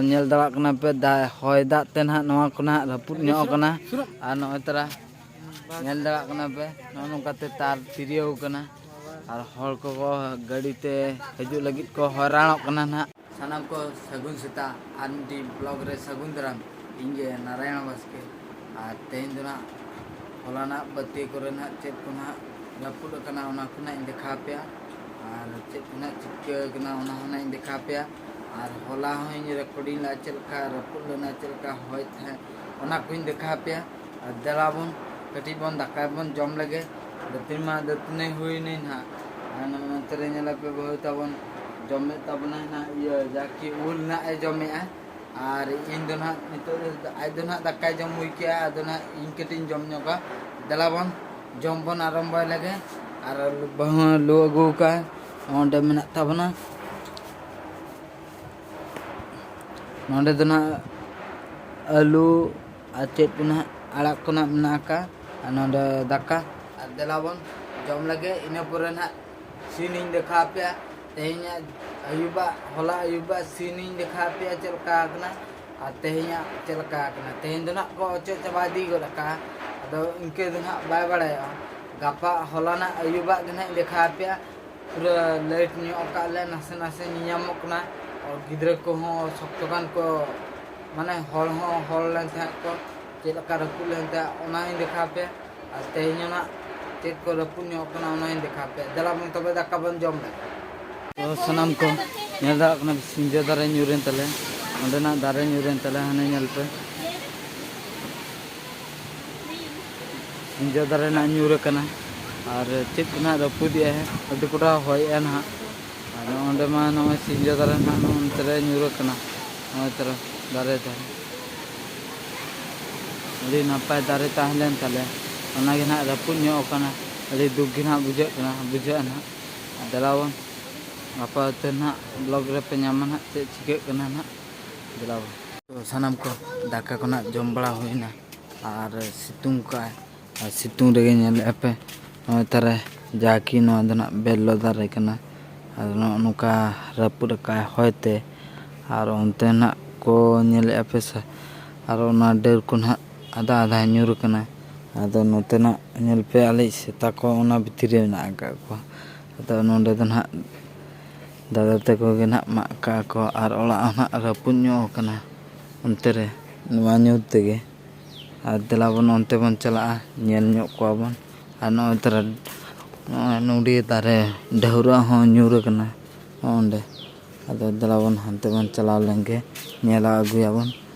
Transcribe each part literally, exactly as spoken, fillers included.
ᱧᱮᱞ ᱫᱟᱲᱮᱭᱟᱜ ᱠᱟᱱᱟ ᱯᱮ, ᱫᱟᱜ, ᱦᱚᱭ ᱫᱟᱜ ᱛᱮ ᱱᱟᱦᱟᱜ ᱱᱚᱣᱟ ᱠᱚ ᱱᱟᱦᱟᱜ ᱨᱟᱹᱯᱩᱫ ᱧᱚᱜ ᱠᱟᱱᱟ᱾ ᱟᱨ ᱱᱚᱜᱼᱚᱭ ᱛᱟᱨᱟ ᱧᱮᱞ ᱫᱟᱲᱮᱭᱟᱜ ᱠᱟᱱᱟ ᱯᱮ, ᱱᱚᱜᱼᱚ ᱱᱚᱝᱠᱟ ᱛᱮ ᱛᱟᱨ ᱛᱤᱨᱭᱟᱹᱣ ᱠᱟᱱᱟ᱾ ᱟᱨ ᱦᱚᱲ ᱠᱚᱠᱚ ᱜᱟᱹᱰᱤ ᱛᱮ ᱦᱤᱡᱩᱜ ᱞᱟᱹᱜᱤᱫ ᱠᱚ ᱦᱚᱭᱨᱟᱱᱚᱜ ᱠᱟᱱᱟ ᱱᱟᱦᱟᱜ᱾ ᱥᱟᱱᱟᱢ ᱠᱚ ᱥᱟᱹᱜᱩᱱ ᱥᱮᱛᱟᱜ, ᱟᱨ ᱢᱤᱫᱴᱤᱡ ᱵᱞᱚᱜ ᱨᱮ ᱥᱟᱹᱜᱩᱱ ᱫᱟᱨᱟᱢ᱾ ᱤᱧ ᱜᱮ ᱱᱟᱨᱟᱭᱚᱬ ᱵᱟᱥᱠᱮ᱾ ᱟᱨ ᱛᱮᱦᱮᱧ ᱫᱚ ᱱᱟᱦᱟᱜ ᱦᱚᱞᱟᱱᱟᱜ ᱵᱟᱹᱛᱤ ᱠᱚᱨᱮ ᱱᱟᱦᱟᱜ ᱪᱮᱫ ᱠᱚ ᱱᱟᱦᱟᱜ ᱨᱟᱹᱯᱩᱫ ᱟᱠᱟᱱᱟ, ᱚᱱᱟ ᱠᱚ ᱱᱟᱦᱟᱜ ᱤᱧ ᱫᱮᱠᱷᱟᱣ ᱟᱯᱮᱭᱟ᱾ ᱟᱨ ᱪᱮᱫ ᱠᱚ ᱱᱟᱦᱟᱜ ᱪᱤᱠᱟᱹ ᱟᱠᱟᱱᱟ, ᱚᱱᱟ ᱦᱚᱸ ᱱᱟᱦᱟᱜ ᱤᱧ ᱫᱮᱠᱷᱟᱣ ᱟᱯᱮᱭᱟ᱾ ᱟᱨ ᱦᱚᱞᱟ ᱦᱚᱸᱧ ᱨᱮᱠᱚᱨᱰᱤᱝ ᱞᱮᱫᱼᱟ, ᱪᱮᱫ ᱞᱮᱠᱟ ᱨᱟᱹᱯᱩᱫ ᱞᱮᱱᱟ, ᱪᱮᱫ ᱞᱮᱠᱟ ᱦᱚᱭ ᱛᱟᱦᱮᱸᱫ, ᱚᱱᱟ ᱠᱚᱧ ᱫᱮᱠᱷᱟᱣ ᱟᱯᱮᱭᱟ᱾ ᱟᱨ ᱫᱮᱞᱟ ᱵᱚᱱ ᱠᱟᱹᱴᱤᱡ ᱵᱚᱱ ᱫᱟᱠᱟ ᱵᱚᱱ ᱡᱚᱢ ᱞᱮᱜᱮ᱾ ᱫᱟᱹᱛᱟᱹᱱᱤ ᱢᱟ ᱫᱟᱹᱛᱟᱹᱱᱤ ᱦᱩᱭᱱᱟᱹᱧ ᱱᱟᱦᱟᱜ᱾ ᱟᱨ ᱱᱚᱛᱮ ᱨᱮ ᱧᱮᱞ ᱟᱯᱮ, ᱵᱟᱹᱦᱩ ᱛᱟᱵᱚᱱ ᱡᱚᱢᱮᱫ ᱛᱟᱵᱚᱱᱟᱭ ᱱᱟᱦᱟᱜ, ᱤᱭᱟᱹ, ᱡᱟᱠᱤ ᱩᱞ ᱱᱟᱦᱟᱜ ᱮ ᱡᱚᱢᱮᱫᱼᱟ᱾ ᱟᱨ ᱤᱧ ᱫᱚ ᱱᱟᱦᱟᱜ ᱱᱤᱛᱚᱜ ᱫᱚ ᱟᱡ ᱫᱚ ᱱᱟᱦᱟᱜ ᱫᱟᱠᱟᱭ ᱡᱚᱢ ᱦᱩᱭ ᱠᱮᱜᱼᱟ, ᱟᱫᱚ ᱱᱟᱦᱟᱜ ᱤᱧ ᱠᱟᱹᱴᱤᱡ ᱤᱧ ᱡᱚᱢ ᱧᱚᱜᱟ᱾ ᱫᱮᱞᱟ ᱵᱚᱱ ᱡᱚᱢ ᱵᱚᱱ ᱟᱨᱟᱢᱵᱚᱭ ᱞᱮᱜᱮ᱾ ᱟᱨ ᱵᱟᱹᱦᱩ ᱞᱩ ᱟᱹᱜᱩ ᱟᱠᱟᱫ, ᱚᱸᱰᱮ ᱢᱮᱱᱟᱜ ᱛᱟᱵᱚᱱᱟ᱾ ᱱᱚᱸᱰᱮ ᱫᱚ ᱱᱟᱦᱟᱜ ᱟᱹᱞᱩ ᱟᱨ ᱪᱮᱫ ᱠᱚ ᱱᱟᱦᱟᱜ ᱟᱲᱟᱜ ᱠᱚ ᱱᱟᱦᱟᱜ ᱢᱮᱱᱟᱜ ᱟᱠᱟᱫ, ᱟᱨ ᱱᱚᱸᱰᱮ ᱫᱟᱠᱟ᱾ ᱟᱨ ᱫᱮᱞᱟ ᱵᱚᱱ ᱡᱚᱢ ᱞᱮᱜᱮ, ᱤᱱᱟᱹ ᱯᱚᱨᱮ ᱱᱟᱦᱟᱜ ᱥᱤᱱ ᱤᱧ ᱫᱮᱠᱷᱟᱣ ᱟᱯᱮᱭᱟ᱾ ᱛᱮᱦᱮᱧᱟᱜ ᱟᱹᱭᱩᱵᱟᱜ, ᱦᱚᱞᱟ ᱟᱹᱭᱩᱵᱟᱜ ᱥᱤᱱ ᱤᱧ ᱫᱮᱠᱷᱟᱣ ᱟᱯᱮᱭᱟ ᱪᱮᱫ ᱞᱮᱠᱟ ᱟᱠᱟᱱᱟ, ᱟᱨ ᱛᱮᱦᱮᱧᱟᱜ ᱪᱮᱫ ᱞᱮᱠᱟ ᱟᱠᱟᱱᱟ᱾ ᱛᱮᱦᱮᱧ ᱫᱚ ᱱᱟᱦᱟᱜ ᱠᱚ ᱚᱪᱚᱜ ᱪᱟᱵᱟ ᱤᱫᱤ ᱜᱚᱫ ᱟᱠᱟᱫᱼᱟ᱾ ᱟᱫᱚ ᱤᱱᱠᱟᱹ ᱫᱚ ᱱᱟᱦᱟᱜ ᱵᱟᱭ ᱵᱟᱲᱟᱭᱚᱜᱼᱟ᱾ ᱜᱟᱯᱟ ᱦᱚᱞᱟᱱᱟᱜ ᱟᱹᱭᱩᱵᱟᱜ ᱜᱮ ᱱᱟᱦᱟᱜ ᱤᱧ ᱫᱮᱠᱷᱟᱣ ᱟᱯᱮᱭᱟ᱾ ᱯᱩᱨᱟᱹ ᱞᱟᱹᱭᱤᱴ ᱧᱚᱜ ᱟᱠᱟᱫ ᱞᱮ, ᱱᱟᱥᱮ ᱱᱟᱥᱮ ᱧᱮᱧᱟᱢᱚᱜ ᱠᱟᱱᱟ᱾ ᱟᱨ ᱜᱤᱫᱽᱨᱟᱹ ᱠᱚᱦᱚᱸ ᱥᱚᱠᱛᱚ ᱜᱟᱱ ᱠᱚ, ᱢᱟᱱᱮ, ᱦᱚᱲ ᱦᱚᱸ ᱦᱚᱲ ᱞᱮᱱ ᱛᱟᱦᱮᱸᱫ ᱠᱚ, ᱪᱮᱫ ᱞᱮᱠᱟ ᱨᱟᱹᱯᱩᱫ ᱞᱮᱱ ᱛᱟᱦᱮᱸᱫ, ᱚᱱᱟ ᱦᱚᱸᱧ ᱫᱮᱠᱷᱟᱣ ᱟᱯᱮᱭᱟ᱾ ᱟᱨ ᱛᱮᱦᱮᱧ ᱦᱚᱸ ᱱᱟᱜ ᱪᱮᱫ ᱠᱚ ᱨᱟᱹᱯᱩᱫ ᱧᱚᱜ ᱠᱟᱱᱟ, ᱚᱱᱟ ᱦᱚᱸᱧ ᱫᱮᱠᱷᱟᱣ ᱟᱯᱮᱭᱟ᱾ ᱫᱮᱞᱟ ᱵᱚᱱ ᱛᱚᱵᱮ ᱫᱟᱠᱟ ᱵᱚᱱ ᱡᱚᱢ ᱞᱮᱜᱮ᱾ ᱛᱚ ᱥᱟᱱᱟᱢ ᱠᱚ ᱧᱮᱞ ᱫᱟᱲᱮᱭᱟᱜ ᱠᱟᱱᱟ, ᱥᱤᱸᱡᱚ ᱫᱟᱨᱮ ᱧᱩᱨᱮᱱ ᱛᱟᱞᱮ, ᱚᱸᱰᱮᱱᱟᱜ ᱫᱟᱨᱮ ᱧᱩᱨᱮᱱ ᱛᱟᱞᱮ, ᱦᱟᱱᱮ ᱧᱮᱞ ᱯᱮ᱾ ᱥᱤᱸᱡᱚ ᱫᱟᱨᱮ ᱱᱟᱜ ᱧᱩᱨ ᱟᱠᱟᱱᱟ᱾ ᱟᱨ ᱪᱮᱫ ᱠᱚ ᱱᱟᱜ ᱨᱟᱹᱯᱩᱫᱮᱜᱼᱟᱭ, ᱟᱹᱰᱤ ᱠᱚᱴᱟ ᱦᱚᱭᱮᱜᱼᱟ ᱱᱟᱦᱟᱜ᱾ ᱟᱨ ᱱᱚᱜᱼᱚ ᱱᱚᱸᱰᱮ ᱢᱟ ᱱᱚᱜᱼᱚᱭ ᱥᱤᱸᱡᱚ ᱫᱟᱨᱮ ᱱᱟᱜ ᱱᱚᱜᱼᱚ ᱱᱚᱛᱮ ᱨᱮ ᱧᱩᱨ ᱟᱠᱟᱱᱟ᱾ ᱱᱚᱜᱼᱚᱭ ᱛᱟᱨᱟ ᱫᱟᱨᱮ ᱛᱟᱦᱮᱸ, ᱟᱹᱰᱤ ᱱᱟᱯᱟᱭ ᱫᱟᱨᱮ ᱛᱟᱦᱮᱸ ᱞᱮᱱ ᱛᱟᱞᱮ, ᱚᱱᱟ ᱜᱮ ᱱᱟᱜ ᱨᱟᱹᱯᱩᱫ ᱧᱚᱜ ᱟᱠᱟᱱᱟ᱾ ᱟᱹᱰᱤ ᱫᱩᱠ ᱜᱮ ᱱᱟᱜ ᱵᱩᱡᱷᱟᱹᱜ ᱠᱟᱱᱟ, ᱵᱩᱡᱷᱟᱹᱜᱼᱟ ᱱᱟᱜ᱾ ᱫᱮᱞᱟ ᱵᱚᱱ ᱜᱟᱯᱟ ᱩᱛᱟᱹᱨ ᱱᱟᱜ ᱵᱞᱚᱜ ᱨᱮᱯᱮ ᱧᱟᱢᱟ ᱱᱟᱜ ᱪᱮᱫ ᱪᱤᱠᱟᱹᱜ ᱠᱟᱱᱟ ᱱᱟᱜ᱾ ᱫᱮᱞᱟ ᱵᱚᱱ᱾ ᱛᱚ ᱥᱟᱱᱟᱢ ᱠᱚ ᱫᱟᱠᱟ ᱠᱚ ᱱᱟᱜ ᱡᱚᱢ ᱵᱟᱲᱟ ᱦᱩᱭᱱᱟ᱾ ᱟᱨ ᱥᱤᱛᱩᱝ ᱠᱟᱜᱼᱟᱭ, ᱟᱨ ᱥᱤᱛᱩᱝ ᱨᱮᱜᱮ ᱧᱮᱞᱮᱫᱼᱟ ᱯᱮ, ᱱᱚᱜᱼᱚᱭ ᱛᱟᱨᱟ ᱡᱟᱠᱤ ᱱᱚᱣᱟ ᱫᱚ ᱱᱟᱜ ᱵᱮᱞᱞᱚ ᱫᱟᱨᱮ ᱠᱟᱱᱟ᱾ ᱟᱨ ᱱᱚᱜᱼᱚ ᱱᱚᱝᱠᱟ ᱨᱟᱹᱯᱩᱫ ᱟᱠᱟᱫᱼᱟᱭ ᱦᱚᱭ ᱛᱮ᱾ ᱟᱨ ᱚᱱᱛᱮ ᱱᱟᱜ ᱠᱚ ᱧᱮᱞᱮᱫᱼᱟ ᱯᱮ ᱥᱮ? ᱟᱨ ᱚᱱᱟ ᱰᱟᱹᱨ ᱠᱚ ᱱᱟᱦᱟᱜ ᱟᱫᱷᱟ ᱟᱫᱷᱟ ᱧᱩᱨ ᱟᱠᱟᱱᱟ᱾ ᱟᱫᱚ ᱱᱚᱛᱮᱱᱟᱜ ᱧᱮᱞ ᱯᱮ, ᱟᱞᱮ ᱥᱮᱛᱟ ᱠᱚ ᱚᱱᱟ ᱵᱷᱤᱛᱤᱨ ᱨᱮ ᱢᱮᱱᱟᱜ ᱟᱠᱟᱫ ᱠᱚᱣᱟ᱾ ᱟᱫᱚ ᱱᱚᱰᱮ ᱫᱚ ᱱᱟᱦᱟᱜ ᱫᱟᱫᱟ ᱛᱟᱠᱚ ᱜᱮ ᱱᱟᱦᱟᱜ ᱢᱟᱜ ᱠᱟᱜᱼᱟ ᱠᱚ, ᱟᱨ ᱚᱲᱟᱜ ᱦᱚᱸ ᱱᱟᱦᱟᱜ ᱨᱟᱹᱯᱩᱫ ᱧᱚᱜ ᱟᱠᱟᱱᱟ ᱚᱱᱛᱮ ᱨᱮ, ᱱᱚᱣᱟ ᱧᱩᱨ ᱛᱮᱜᱮ᱾ ᱟᱨ ᱫᱮᱞᱟ ᱵᱚᱱ ᱚᱱᱛᱮ ᱵᱚᱱ ᱪᱟᱞᱟᱜᱼᱟ, ᱧᱮᱞ ᱧᱚᱜ ᱠᱚᱣᱟ ᱵᱚᱱ᱾ ᱟᱨ ᱱᱚᱜᱼᱚᱭ ᱛᱚᱨᱟ, ᱱᱚᱜᱼᱚᱭ ᱱᱚᱰᱤᱭᱟᱹ ᱫᱟᱨᱮ ᱰᱷᱟᱹᱣᱨᱟᱹᱜ ᱦᱚᱸ ᱧᱩᱨ ᱟᱠᱟᱱᱟ ᱱᱚᱜᱼᱚ ᱱᱚᱸᱰᱮ᱾ ᱟᱫᱚ ᱫᱮᱞᱟ ᱵᱚᱱ ᱦᱟᱱᱛᱮ ᱵᱚᱱ ᱪᱟᱞᱟᱣ ᱞᱮᱱ ᱜᱮ, ᱧᱮᱞ ᱟᱹᱜᱩᱭᱟᱵᱚᱱ᱾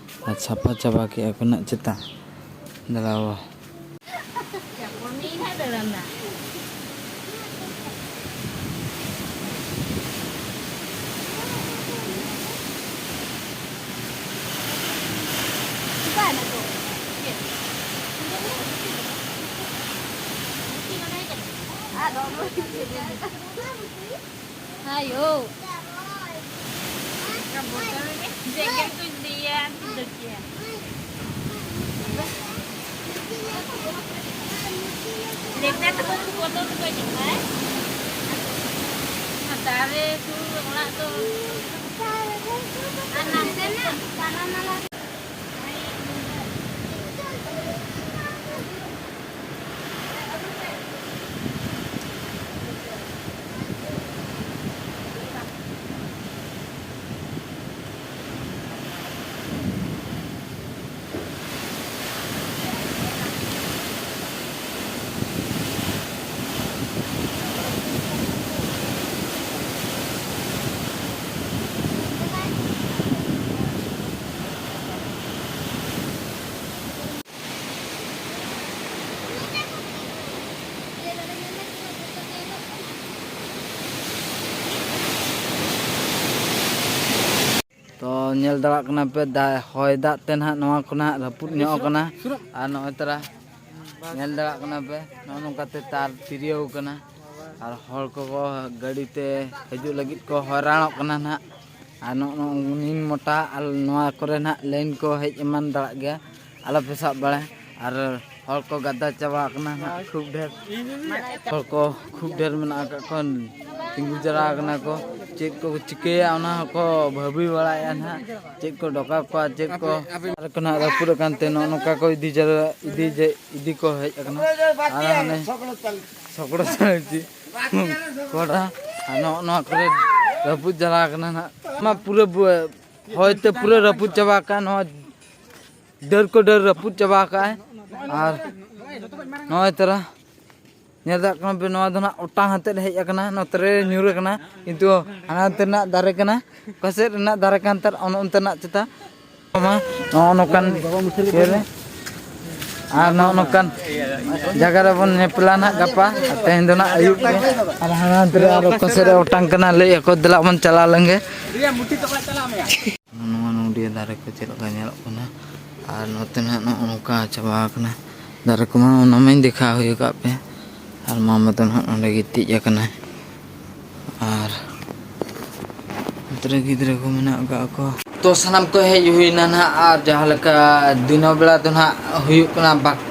ᱟᱨ ᱥᱟᱯᱷᱟ ᱪᱟᱵᱟ ᱠᱮᱜᱼᱟ ᱠᱚ ᱱᱟᱜ ᱪᱮᱛᱟ᱾ ᱫᱮᱞᱟ ᱵᱚ᱾ ᱦᱟᱭᱳ᱾ ᱡᱮᱜᱮᱨ ᱠᱚᱧ ᱞᱟᱹᱭᱟ, ᱟᱨ ᱠᱤᱱ ᱫᱟᱹᱲ ᱠᱮᱭᱟ᱾ ᱞᱮᱴᱟ ᱛᱟᱠᱚ ᱠᱚ ᱵᱚᱛᱚᱨ ᱛᱮᱠᱚ ᱦᱤᱡᱩᱜ ᱠᱷᱟᱡ᱾ ᱚᱱᱟ ᱫᱟᱨᱮ ᱥᱩᱨ ᱚᱲᱟᱜ ᱫᱚ᱾ ᱟᱨ ᱱᱟᱛᱮᱱᱟᱜ ᱛᱟᱞᱟ ᱢᱟᱞᱟ᱾ ᱛᱚ, ᱧᱮᱞ ᱫᱟᱲᱮᱭᱟᱜ ᱠᱟᱱᱟ ᱯᱮ, ᱫᱟ-, ᱦᱚᱭ ᱫᱟᱜ ᱛᱮ ᱱᱟᱦᱟᱜ ᱱᱚᱣᱟ ᱠᱚ ᱱᱟᱦᱟᱜ ᱨᱟᱹᱯᱩᱫ ᱧᱚᱜ ᱠᱟᱱᱟ᱾ ᱟᱨ ᱱᱚᱜᱼᱚᱭ ᱛᱟᱨᱟ ᱧᱮᱞ ᱫᱟᱲᱮᱭᱟᱜ ᱠᱟᱱᱟ ᱯᱮ, ᱱᱚᱜᱼᱚ ᱱᱚᱝᱠᱟ ᱛᱮ ᱛᱟᱨ ᱛᱤᱨᱭᱟᱹᱣ ᱠᱟᱱᱟ᱾ ᱟᱨ ᱦᱚᱲ ᱠᱚᱠᱚ ᱜᱟᱹᱰᱤ ᱛᱮ ᱦᱤᱡᱩᱜ ᱞᱟᱹᱜᱤᱫ ᱠᱚ ᱦᱚᱭᱨᱟᱱᱚᱜ ᱠᱟᱱᱟ ᱱᱟᱦᱟᱜ᱾ ᱟᱨ ᱱᱚᱜᱼᱚ ᱱᱤᱱ ᱢᱚᱴᱟ ᱟᱨ ᱱᱚᱣᱟ ᱠᱚᱨᱮ ᱱᱟᱦᱟᱜ ᱞᱟᱭᱤᱱ ᱠᱚ ᱦᱮᱡ ᱮᱢᱟᱱ ᱫᱟᱲᱮᱭᱟᱜ ᱜᱮᱭᱟ, ᱟᱞᱚ ᱯᱮ ᱥᱟᱵ ᱵᱟᱲᱟᱭᱟ᱾ ᱟᱨ ᱦᱚᱲ ᱠᱚ ᱜᱟᱫᱟ ᱪᱟᱵᱟ ᱟᱠᱟᱱᱟ ᱱᱟᱦᱟᱜ ᱠᱷᱩᱵ ᱰᱷᱮᱨ᱾ ᱦᱚᱲ ᱠᱚ ᱠᱷᱩᱵ ᱰᱷᱮᱨ ᱢᱮᱱᱟᱜ ᱟᱠᱟᱫ ᱠᱚᱣᱟ, ᱛᱤᱸᱜᱩ ᱡᱟᱣᱨᱟ ᱟᱠᱟᱱᱟ ᱠᱚ᱾ ᱪᱮᱫ ᱠᱚ ᱪᱤᱠᱟᱹᱭᱟ, ᱚᱱᱟ ᱦᱚᱸᱠᱚ ᱵᱷᱟᱹᱵᱤ ᱵᱟᱲᱟᱭᱮᱫᱼᱟ ᱱᱟᱦᱟᱜ᱾ ᱪᱮᱫ ᱠᱚ ᱰᱚᱠᱟ ᱠᱚᱣᱟ, ᱪᱮᱫ ᱠᱚ ᱟᱨ ᱠᱚ ᱱᱟᱦᱟᱜ ᱨᱟᱹᱯᱩᱫ ᱟᱠᱟᱱ ᱛᱮ ᱱᱚᱜᱼᱚ ᱱᱚᱝᱠᱟ ᱠᱚ ᱤᱫᱤ ᱡᱟᱣᱨᱟ, ᱤᱫᱤ ᱡᱮ, ᱤᱫᱤ ᱠᱚ ᱦᱮᱡ ᱟᱠᱟᱱᱟ᱾ ᱟᱨ ᱦᱟᱱᱮ ᱥᱚᱠᱲᱚ ᱥᱟᱹᱲᱤ ᱠᱚᱲᱟ, ᱟᱨ ᱱᱚᱜᱼᱚ ᱱᱚᱣᱟ ᱠᱚᱨᱮ ᱨᱟᱹᱯᱩᱫ ᱪᱟᱞᱟᱣ ᱟᱠᱟᱱᱟ ᱱᱟᱦᱟᱜ᱾ ᱢᱟ ᱯᱩᱨᱟᱹ ᱵᱩ-, ᱦᱚᱭ ᱛᱮ ᱯᱩᱨᱟᱹ ᱨᱟᱹᱯᱩᱫ ᱪᱟᱵᱟ ᱟᱠᱟᱱ᱾ ᱱᱚᱣᱟ ᱰᱟᱹᱨ ᱠᱚ ᱰᱟᱹᱨ ᱨᱟᱹᱯᱩᱫ ᱪᱟᱵᱟ ᱟᱠᱟᱫᱼᱟᱭ᱾ ᱟᱨ ᱱᱚᱜᱼᱚᱭ ᱛᱟᱨᱟ ᱧᱮᱞ ᱫᱟᱲᱮᱭᱟᱜ ᱠᱟᱱᱟ ᱯᱮ, ᱱᱚᱣᱟ ᱫᱚ ᱱᱟᱦᱟᱜ ᱚᱴᱟᱝ ᱟᱛᱮᱫ ᱦᱮᱡ ᱟᱠᱟᱱᱟ, ᱱᱚᱛᱮ ᱨᱮ ᱧᱩᱨ ᱟᱠᱟᱱᱟ, ᱠᱤᱱᱛᱩ ᱦᱟᱱᱟ ᱱᱚᱛᱮ ᱨᱮᱱᱟᱜ ᱫᱟᱨᱮ ᱠᱟᱱᱟ, ᱚᱠᱟ ᱥᱮᱫ ᱨᱮᱱᱟᱜ ᱫᱟᱨᱮ ᱠᱟᱱ ᱛᱟᱨ ᱚᱱᱮ ᱚᱱᱛᱮᱱᱟᱜ ᱪᱮᱛᱟ᱾ ᱱᱚᱜᱼᱚ ᱱᱚᱝᱠᱟᱱ ᱤᱭᱟᱹ ᱨᱮ ᱟᱨ ᱱᱚᱜᱼᱚ ᱱᱚᱝᱠᱟᱱ ᱡᱟᱭᱜᱟ ᱨᱮᱵᱚᱱ ᱧᱮᱯᱮᱞᱟ ᱱᱟᱦᱟᱜ ᱜᱟᱯᱟ᱾ ᱟᱨ ᱛᱮᱦᱮᱧ ᱫᱚ ᱱᱟᱦᱟᱜ ᱟᱹᱭᱩᱵ ᱜᱮ᱾ ᱟᱨ ᱦᱟᱱᱟ ᱱᱚᱛᱮ ᱨᱮ ᱟᱨ ᱚᱠᱟ ᱥᱮᱫ ᱨᱮ ᱚᱴᱟᱝ ᱠᱟᱱᱟ, ᱞᱟᱹᱭ ᱟᱠᱚ, ᱫᱮᱞᱟ ᱵᱚᱱ ᱪᱟᱞᱟᱣ ᱞᱮᱱ ᱜᱮ᱾ ᱱᱚᱣᱟ ᱱᱚᱰᱤᱭᱟᱹ ᱫᱟᱨᱮ ᱠᱚ ᱪᱮᱫ ᱞᱮᱠᱟ ᱧᱮᱞᱚᱜ ᱠᱟᱱᱟ᱾ ᱟᱨ ᱱᱚᱛᱮ ᱱᱟᱦᱟᱜ ᱱᱚᱜᱼᱚ ᱱᱚᱝᱠᱟ ᱪᱟᱵᱟ ᱟᱠᱟᱱᱟ ᱫᱟᱨᱮ ᱠᱚᱢᱟ, ᱚᱱᱟ ᱢᱟᱧ ᱫᱮᱠᱷᱟᱣ ᱦᱩᱭ ᱟᱠᱟᱫ ᱯᱮ᱾ ᱟᱨ ᱢᱟᱢᱟ ᱫᱚ ᱱᱟᱦᱟᱜ ᱱᱚᱸᱰᱮ ᱜᱤᱛᱤᱡ ᱟᱠᱟᱱᱟᱭ᱾ ᱟᱨ ᱱᱚᱛᱮ ᱨᱮ ᱜᱤᱫᱽᱨᱟᱹ ᱠᱚ ᱢᱮᱱᱟᱜ ᱟᱠᱟᱫ ᱠᱚᱣᱟ᱾ ᱛᱚ ᱥᱟᱱᱟᱢ ᱠᱚ ᱦᱮᱡ ᱦᱩᱭᱱᱟ ᱱᱟᱦᱟᱜ, ᱟᱨ ᱡᱟᱦᱟᱸ ᱞᱮᱠᱟ ᱫᱤᱱᱟᱹᱢ ᱵᱮᱲᱟ ᱫᱚ ᱱᱟᱦᱟᱜ ᱦᱩᱭᱩᱜ ᱠᱟᱱᱟ ᱵᱟᱠ-,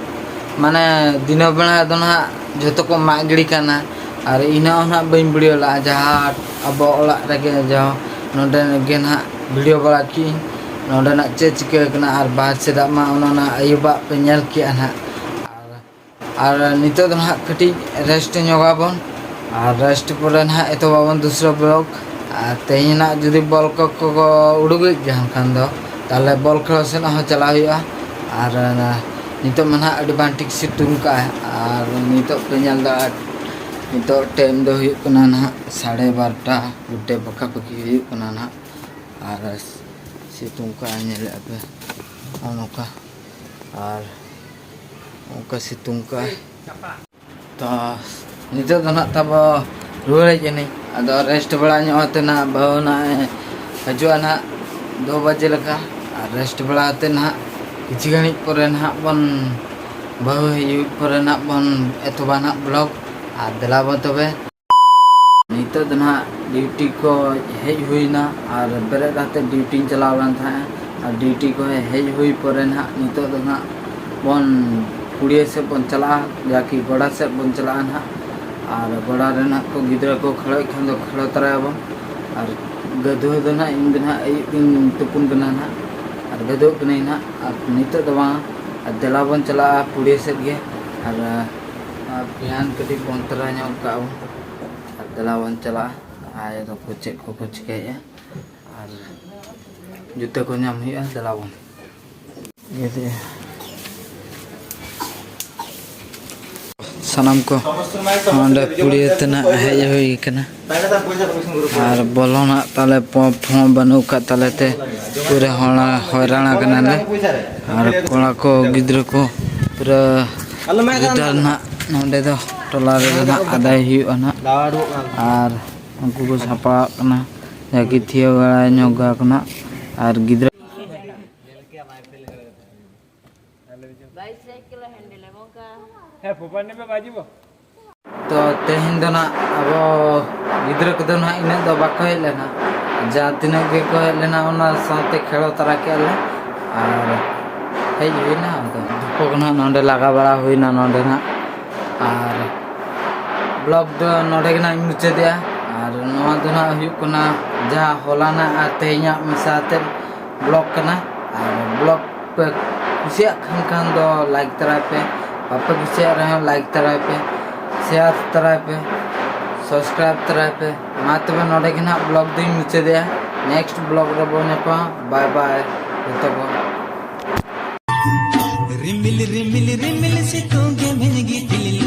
ᱢᱟᱱᱮ ᱫᱤᱱᱟᱹᱢ ᱵᱮᱲᱟ ᱫᱚ ᱱᱟᱦᱟᱜ ᱡᱷᱚᱛᱚ ᱠᱚ ᱢᱟᱜ ᱜᱤᱰᱤ ᱠᱟᱱᱟ᱾ ᱟᱨ ᱤᱱᱟᱹ ᱦᱚᱸ ᱱᱟᱦᱟᱜ ᱵᱟᱹᱧ ᱵᱷᱤᱰᱤᱭᱳ ᱞᱟᱜᱼᱟ, ᱡᱟᱦᱟᱸ ᱟᱵᱚ ᱚᱲᱟᱜ ᱨᱮᱜᱮ ᱡᱟᱦᱟᱸ ᱱᱚᱸᱰᱮ ᱜᱮ ᱱᱟᱦᱟᱜ ᱵᱷᱤᱰᱤᱭᱳ ᱵᱟᱲᱟ ᱠᱮᱜᱼᱟᱹᱧ, ᱱᱚᱸᱰᱮᱱᱟᱜ ᱪᱮᱫ ᱪᱤᱠᱟᱹ ᱠᱟᱱᱟ ᱟᱨ ᱵᱟᱦᱨᱮ ᱥᱮᱫᱟᱜ ᱢᱟ ᱚᱱᱟ ᱚᱱᱟ ᱟᱹᱭᱩᱵᱟᱜ ᱯᱮ ᱧᱮᱞ ᱠᱮᱜᱼᱟ ᱱᱟᱦᱟᱜ᱾ ᱟᱨ, ᱟᱨ ᱱᱤᱛᱚᱜ ᱫᱚ ᱱᱟᱦᱟᱜ ᱠᱟᱹᱴᱤᱡ ᱨᱮᱥᱴ ᱧᱚᱜᱟᱵᱚᱱ, ᱟᱨ ᱨᱮᱥᱴ ᱯᱚᱨᱮ ᱱᱟᱦᱟᱜ ᱮᱛᱚᱦᱚᱵᱟᱵᱚᱱ ᱫᱩᱥᱨᱟ ᱵᱞᱚᱜ᱾ ᱟᱨ ᱛᱮᱦᱮᱧ ᱱᱟᱦᱟᱜ ᱡᱩᱫᱤ ᱵᱚᱞ ᱠᱚ ᱠᱚ ᱩᱰᱩᱠᱮᱫ ᱠᱟᱱ ᱠᱷᱟᱱ ᱫᱚ, ᱛᱟᱦᱚᱞᱮ ᱵᱚᱞ ᱠᱷᱮᱞᱳ ᱥᱮᱫ ᱦᱚᱸ ᱪᱟᱞᱟᱜ ᱦᱩᱭᱩᱜᱼᱟ᱾ ᱟᱨ ᱱᱤᱛᱚᱜ ᱢᱟ ᱱᱟᱦᱟᱜ ᱟᱹᱰᱤ ᱵᱟᱝ ᱴᱷᱤᱠ ᱥᱤᱛᱩᱝ ᱠᱟᱜᱼᱟᱭ, ᱟᱨ ᱱᱤᱛᱚᱜ ᱯᱮ ᱧᱮᱞ ᱮᱫᱟ, ᱱᱤᱛᱚᱜ ᱴᱟᱭᱤᱢ ᱫᱚ ᱦᱩᱭᱩᱜ ᱠᱟᱱᱟ ᱱᱟᱦᱟᱜ ᱥᱟᱲᱮ ᱵᱟᱨᱚᱴᱟ ᱜᱚᱴᱮ ᱯᱟᱠᱟᱯᱟᱠᱤ ᱦᱩᱭᱩᱜ ᱠᱟᱱᱟ ᱱᱟᱦᱟᱜ᱾ ᱟᱨ ᱥᱤᱛᱩᱝ ᱠᱟᱜᱼᱟᱭ, ᱧᱮᱞᱮᱫᱼᱟ ᱯᱮ ᱱᱚᱜᱼᱚ ᱱᱚᱝᱠᱟ, ᱟᱨ ᱚᱱᱠᱟ ᱥᱤᱛᱩᱝ ᱠᱟᱜᱼᱟᱭ᱾ ᱛᱚ ᱱᱤᱛᱚᱜ ᱫᱚ ᱱᱟᱦᱟᱜ ᱛᱟᱵᱚ ᱨᱩᱣᱟᱹᱲ ᱦᱮᱡ ᱮᱱᱟᱹᱧ, ᱟᱫᱚ ᱨᱮᱥᱴ ᱵᱟᱲᱟ ᱧᱚᱜ ᱠᱟᱛᱮ ᱱᱟᱦᱟᱜ ᱵᱟᱹᱦᱩ ᱱᱟᱦᱟᱜ ᱮ ᱦᱤᱡᱩᱜᱼᱟ ᱱᱟᱦᱟᱜ ᱫᱩ ᱵᱟᱡᱮ ᱞᱮᱠᱟ, ᱟᱨ ᱨᱮᱥᱴ ᱵᱟᱲᱟ ᱠᱟᱛᱮ ᱱᱟᱦᱟᱜ ᱠᱤᱪᱷᱩ ᱜᱷᱟᱹᱲᱤᱡ ᱯᱚᱨᱮ ᱱᱟᱦᱟᱜ ᱵᱚᱱ, ᱵᱟᱹᱦᱩ ᱦᱤᱡᱩᱜ ᱯᱚᱨᱮ ᱱᱟᱦᱟᱜ ᱵᱚᱱ ᱮᱛᱚᱦᱚᱵᱟ ᱱᱟᱦᱟᱜ ᱵᱞᱚᱜ᱾ ᱟᱨ ᱫᱮᱞᱟ ᱵᱚᱱ ᱛᱚᱵᱮ᱾ ᱱᱤᱛᱚᱜ ᱫᱚ ᱱᱟᱦᱟᱜ ᱰᱤᱭᱩᱴᱤ ᱠᱚ ᱦᱮᱡ ᱦᱩᱭᱱᱟ, ᱟᱨ ᱵᱮᱨᱮᱫ ᱠᱟᱛᱮ ᱰᱤᱭᱩᱴᱤᱧ ᱪᱟᱞᱟᱣ ᱞᱮᱱ ᱛᱟᱦᱮᱸᱫ, ᱟᱨ ᱰᱤᱭᱩᱴᱤ ᱠᱚ ᱦᱮᱡ ᱦᱩᱭ ᱯᱚᱨᱮ ᱱᱟᱦᱟᱜ ᱱᱤᱛᱚᱜ ᱫᱚ ᱱᱟᱦᱟᱜ ᱵᱚᱱ ᱠᱩᱲᱤᱭᱟᱹ ᱥᱮᱫ ᱵᱚᱱ ᱪᱟᱞᱟᱜᱼᱟ, ᱡᱟᱠᱤ ᱜᱚᱰᱟ ᱥᱮᱫ ᱵᱚᱱ ᱪᱟᱞᱟᱜᱼᱟ ᱱᱟᱦᱟᱜ᱾ ᱟᱨ ᱜᱚᱰᱟ ᱨᱮ ᱱᱟᱦᱟᱜ ᱠᱚ ᱜᱤᱫᱽᱨᱟᱹ ᱠᱚ ᱠᱷᱮᱞᱳᱜ ᱠᱷᱟᱱ ᱫᱚ ᱠᱷᱮᱞᱳ ᱛᱚᱨᱟᱭᱟᱵᱚᱱ᱾ ᱟᱨ ᱜᱟᱹᱫᱷᱩᱣᱟᱹ ᱫᱚ ᱱᱟᱦᱟᱜ ᱤᱧ ᱫᱚ ᱱᱟᱦᱟᱜ ᱟᱹᱭᱩᱵ ᱜᱤᱧ ᱛᱩᱯᱩᱱ ᱠᱟᱱᱟ ᱱᱟᱦᱟᱜ, ᱟᱨ ᱜᱟᱹᱫᱷᱩᱣᱟᱹᱜ ᱠᱟᱹᱱᱟᱹᱧ ᱱᱟᱦᱟᱜ, ᱟᱨ ᱱᱤᱛᱚᱜ ᱫᱚ ᱵᱟᱝ, ᱟᱨ ᱫᱮᱞᱟ ᱵᱚᱱ ᱪᱟᱞᱟᱜᱼᱟ ᱯᱩᱲᱤᱭᱟᱹ ᱥᱮᱫ ᱜᱮ, ᱟᱨ ᱟᱨ ᱯᱷᱮᱱ ᱠᱟᱹᱴᱤᱡ ᱵᱚᱱ ᱛᱟᱨᱟ ᱧᱚᱜ ᱠᱟᱜᱼᱟ ᱵᱚᱱ, ᱟᱨ ᱫᱮᱞᱟ ᱵᱚᱱ ᱪᱟᱞᱟᱜᱼᱟ᱾ ᱟᱭᱳ ᱛᱟᱠᱚ ᱪᱮᱫ ᱠᱚᱠᱚ ᱪᱤᱠᱟᱹᱭᱮᱫᱼᱟ, ᱟᱨ ᱡᱩᱛᱟᱹ ᱠᱚ ᱧᱟᱢ ᱦᱩᱭᱩᱜᱼᱟ᱾ ᱫᱮᱞᱟ ᱵᱚᱱ ᱤᱭᱟᱹ ᱥᱟᱱᱟᱢ ᱠᱚ ᱱᱚᱰᱮ ᱯᱩᱲᱤᱭᱟᱹ ᱛᱮᱱᱟᱜ ᱦᱮᱡ ᱦᱩᱭ ᱠᱟᱱᱟ᱾ ᱟᱨ ᱵᱚᱞᱚᱱᱟᱜ ᱛᱟᱞᱮ ᱯᱚᱢᱯ ᱦᱚᱸ ᱵᱟᱹᱱᱩᱜ ᱟᱠᱟᱫ ᱛᱟᱞᱮ ᱛᱮ ᱯᱩᱨᱟᱹ ᱦᱚᱲ ᱦᱚᱭᱨᱟᱱ ᱟᱠᱟᱱᱟᱞᱮ᱾ ᱟᱨ ᱠᱚᱲᱟ ᱠᱚ ᱜᱤᱫᱽᱨᱟᱹ ᱠᱚ ᱯᱩᱨᱟᱹ ᱜᱤᱫᱟᱹᱨ ᱱᱟᱜ ᱱᱚᱰᱮ ᱫᱚ ᱴᱚᱞᱟ ᱨᱮᱫᱚ ᱱᱟᱜ ᱟᱫᱟᱭ ᱦᱩᱭᱩᱜᱼᱟ ᱱᱟᱜ᱾ ᱟᱨ ᱩᱱᱠᱩ ᱠᱚ ᱥᱟᱯᱲᱟᱜ ᱠᱟᱱᱟ, ᱡᱟᱦᱟᱸ ᱠᱤ ᱛᱷᱤᱭᱟᱹ ᱵᱟᱲᱟ ᱧᱚᱜ ᱠᱟᱱᱟ᱾ ᱟᱨ ᱜᱤᱫᱽᱨᱟᱹ ᱵᱟᱭᱤᱥ ᱠᱤᱞᱳ ᱦᱮᱱᱰᱮᱞ ᱮᱢᱚᱜ ᱠᱟᱱᱟ᱾ ᱛᱚ ᱛᱮᱦᱮᱧ ᱫᱚ ᱱᱟᱜ ᱟᱵᱚ ᱜᱤᱫᱽᱨᱟᱹ ᱠᱚᱫᱚ ᱱᱟᱜ ᱤᱱᱟᱹᱜ ᱫᱚ ᱵᱟᱠᱚ ᱦᱮᱡ ᱞᱮᱱᱟ, ᱡᱟᱦᱟᱸ ᱛᱤᱱᱟᱹᱜ ᱜᱮᱠᱚ ᱦᱮᱡ ᱞᱮᱱᱟ ᱚᱱᱟ ᱥᱟᱶᱛᱮ ᱠᱷᱮᱞᱳ ᱛᱟᱨᱟ ᱠᱮᱜᱼᱟ ᱞᱮ ᱟᱨ ᱦᱮᱡ ᱦᱩᱭᱱᱟ᱾ ᱟᱫᱚ ᱫᱷᱩᱯᱟᱹ ᱠᱚ ᱱᱟᱜ ᱱᱚᱰᱮ ᱞᱟᱜᱟ ᱵᱟᱲᱟ ᱦᱩᱭᱱᱟ ᱱᱚᱰᱮ ᱱᱟᱜ᱾ ᱟᱨ ᱵᱞᱚᱜ ᱫᱚ ᱱᱚᱰᱮ ᱜᱮ ᱱᱟᱜ ᱤᱧ ᱢᱩᱪᱟᱹᱫᱮᱜᱼᱟ᱾ ᱟᱨ ᱱᱚᱣᱟ ᱫᱚ ᱱᱟᱜ ᱦᱩᱭᱩᱜ ᱠᱟᱱᱟ ᱡᱟᱦᱟᱸ ᱦᱚᱞᱟᱱᱟᱜ ᱟᱨ ᱛᱮᱦᱮᱧᱟᱜ ᱢᱮᱥᱟ ᱟᱛᱮᱫ ᱵᱞᱚᱜ ᱠᱟᱱᱟ᱾ ᱟᱨ ᱵᱞᱚᱜ ᱯᱮ ᱠᱩᱥᱤᱭᱟᱜ ᱠᱷᱟᱱ ᱠᱷᱟᱱ ᱫᱚ ᱞᱟᱭᱤᱠ ᱛᱟᱨᱟᱭ ᱯᱮ, ᱵᱟᱯᱮ ᱠᱩᱥᱤᱭᱟᱜ ᱨᱮᱦᱚᱸ ᱞᱟᱭᱤᱠ ᱛᱟᱨᱟᱭ ᱯᱮ, ᱥᱮᱭᱟᱨ ᱛᱟᱨᱟᱭ ᱯᱮ, ᱥᱟᱵᱥᱠᱨᱟᱭᱤᱵ ᱛᱟᱨᱟᱭ ᱯᱮ᱾ ᱢᱟ ᱛᱚᱵᱮ ᱱᱚᱰᱮ ᱜᱮ ᱱᱟᱜ ᱵᱞᱚᱜ ᱫᱚᱧ ᱢᱩᱪᱟᱹᱫᱮᱜᱼᱟ᱾ ᱱᱮᱠᱥᱴ ᱵᱞᱚᱜ ᱨᱮᱵᱚᱱ ᱧᱟᱯᱟᱢᱟ᱾ ᱵᱟᱭ ᱵᱟᱭ ᱡᱚᱛᱚ ᱠᱚ᱾ ᱨᱤᱢᱤᱞ ᱨᱤᱢᱤᱞ ᱨᱤᱢᱤᱞ ᱥᱤᱛᱩᱝ ᱜᱮ ᱢᱤᱧ ᱜᱤᱛᱤᱞ